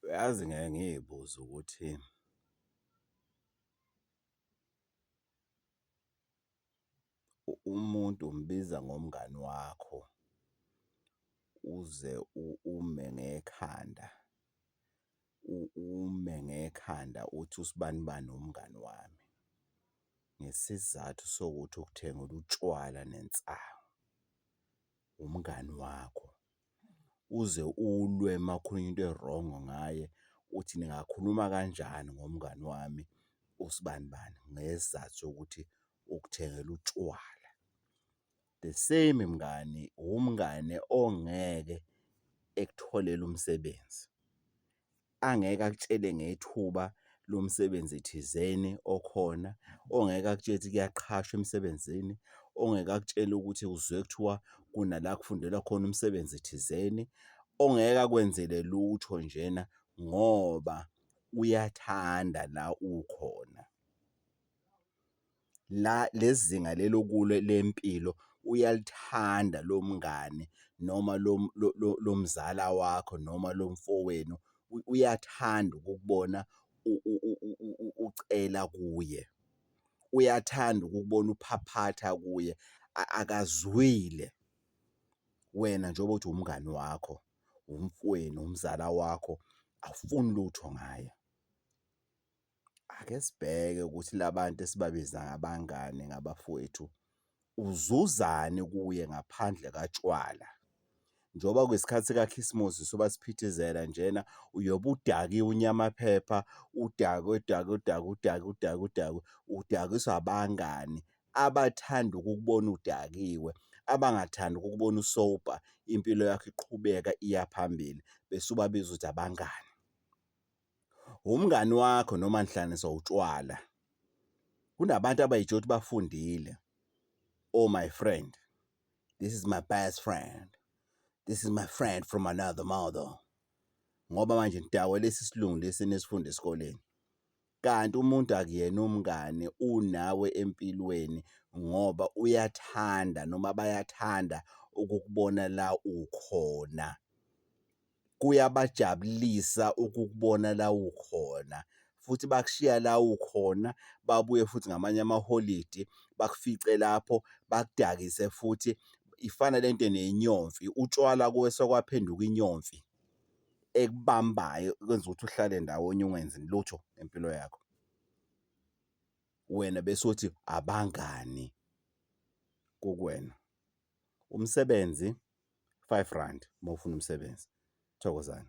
Uyazi ngiyeke ngiy'buze ukuthi umuntu umbiza ngomngani wakho uze ume ngekhanda, ume ngekhanda uthi usibanibani umngani wami, ngesizathu sokuthi ukuthengela utshwala nensangu, umngani wakho. Uze ulwe uma kukhulunywa into e-wrong ngaye, uthi ningakhuluma kanjani ngomngani wami usibanibani, ngesizathu sokuthi ukuthengela utshwala. The same mngani, umngani ongeke ekutholele umsebenzi, angeke akutshele ngethuba lomsebenzi thizeni okhona, ongeke akutshele ukuthi kuyaqhashwa emsebenzini, ongeke akutshele ukuthi uzwe kuthiwa kunala ekufundelwa khona umsebenzi thizeni, ongeke akwenzele lutho njena ngoba uyathanda la ukhona. La leli zinga leli okulo lempilo uyalithanda lo mngani noma lo mzala wakho noma lo mfowenu, uyathanda ukukubona ucela kuye, uyathanda ukukubona uphaphatha kuye, akazwile. Wena njengoba uthi umngani wakho, umfowenu, umzala wakho, awufuni lutho ngaye. Ake sibheke ukuthi la bantu esibabiza ngabangani ngabafowethu, uzuzani kuye ngaphandle katshwala? Njengoba kuyisikhathi sikakhisimusi soba siphithizela njena, uyobe udakiwe unyamaphepha, udakwe udakwe udakwe udakwe udakwe udakwe, udakiswa abangani abathanda ukukubona udakiwe, abangathandi ukukubona u-sober, impilo yakho iqhubeka iya phambili, bese ubabiza ukuthi abangani. Umngani wakho noma nihlanganiswa utshwala. Kunabantu abay'tshela ukuthi bafundile. Oh my friend, this is my best friend, this is my friend from another mother. Ngoba manje nidakwe lesi silungu lesi enisifunda esikoleni. Kanti umuntu akuyena umngani unawe empilweni ngoba uyathanda noma bayathanda ukukubona la ukhona. Kuyabajabulisa ukukubona la ukhona futhi bakushiya la ukhona babuye futhi ngamanye amaholidi bakufice lapho bakudakise futhi. Ifana lento nenyomfi, utshwala kuwe sekwaphenduka inyomfi ekubambayo ekwenza ukuthi uhlale ndawonye ungenzi lutho ngempilo yakho. Wena bese uthi abangani kukuwena. Umsebenzi R5 uma ufuna umsebenzi. Thokozani.